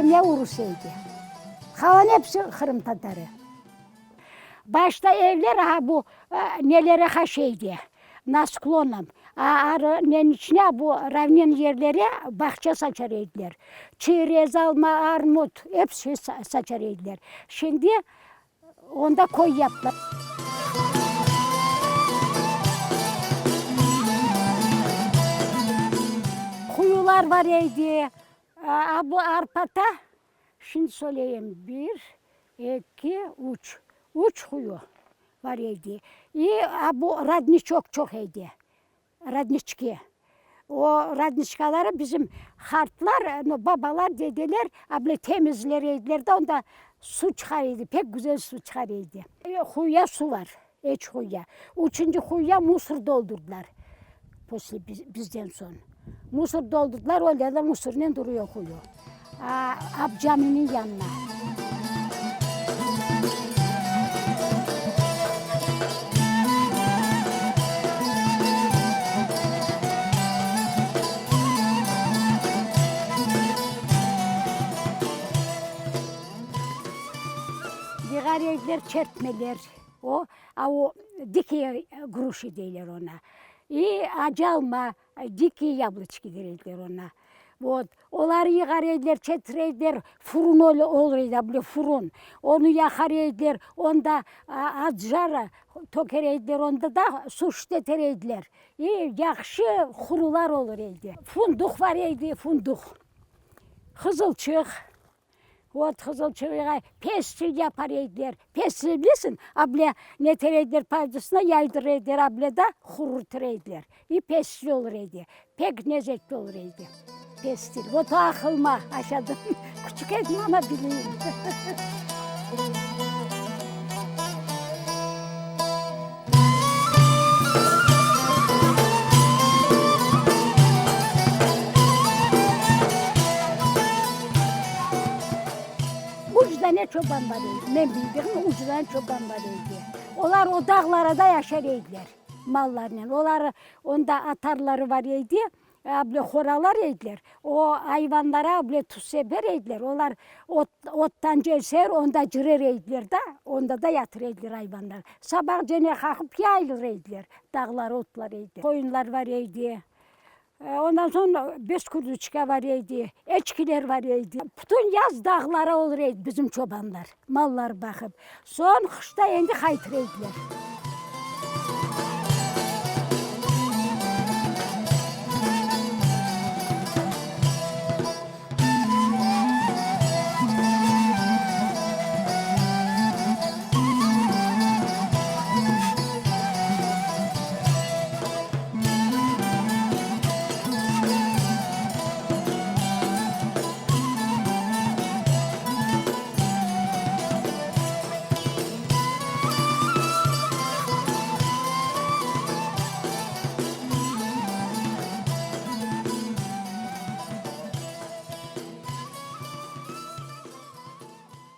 Semya urus edi. Qalan episi qırımtatarı. Başta evler aha bu nelere haşeydi, na sklonam, neniñ içine bu ravnin yerlere bağça saçar ediler. Çerez, alma, armut, episi saçar ediler. Şimdi onda köy yaptılar. Quyular bar edi, a bu arpata Şimdi söyleyeyim, bir, eki, üç, üç quyu bar edi. İ a bu rodniçok çoq edi, rodniçki. O rodniçkaları bizim qartlar, no, babalar, dedeler a bile temizler ediler de, onda suv çıqar edi, pek güzel suv çıqar edi. Quyuya suv bar, eç quyuya. Üçünci quyuya musor doldurdılar, posle bizden soñ. Musor doldurdılar, öyle de musornen duruyor quyu. Abcaminiñ yanına. Yığar ediler çertmeler, o, a o dikiye gruşi deyler ona, i acı alma, Dikiye yabloçki der ediler ona. Vot, oları yığar ediler, çetir ediler, furun olur edi, a bile furun. Onı yaqar ediler, onda ajara töker ediler, onda da suv eter ediler. İ yahşı hurular olur edi. Funduq bar edi, funduq. Qızılçıq. Ot, qızılçıqğa pestil yapar ediler. Pestil bilesiñ, a bile neter ediler, paydasına yaydırır ediler, a bile da qurutır ediler. İ pestil olur edi. Pek lezetli olur edi pestil. Vot aqılma aşadım. Küçük edim, amma bileyim. Üç dane çoban bar edi, men bildiğim üç dane çoban bar edi. Olar o dağlarda da yaşar ediler mallarnen. Olar onda atarları bar edi, able horalar ediler. O ayvanlara able tuz seper ediler. Olar ot, ottan celseler, onda cürer ediler da, onda da yatır ediler ayvanlar. Sabah cene qalqıp yayılır ediler, dağlara otlar edi. Qoyunlar bar edi. Ondan soñ beskurduçka bar edi, eçkiler bar edi. Bütün yaz dağlara olur edi bizim çobanlar, mallar baqıp. Soñ qışta endi qaytır ediler.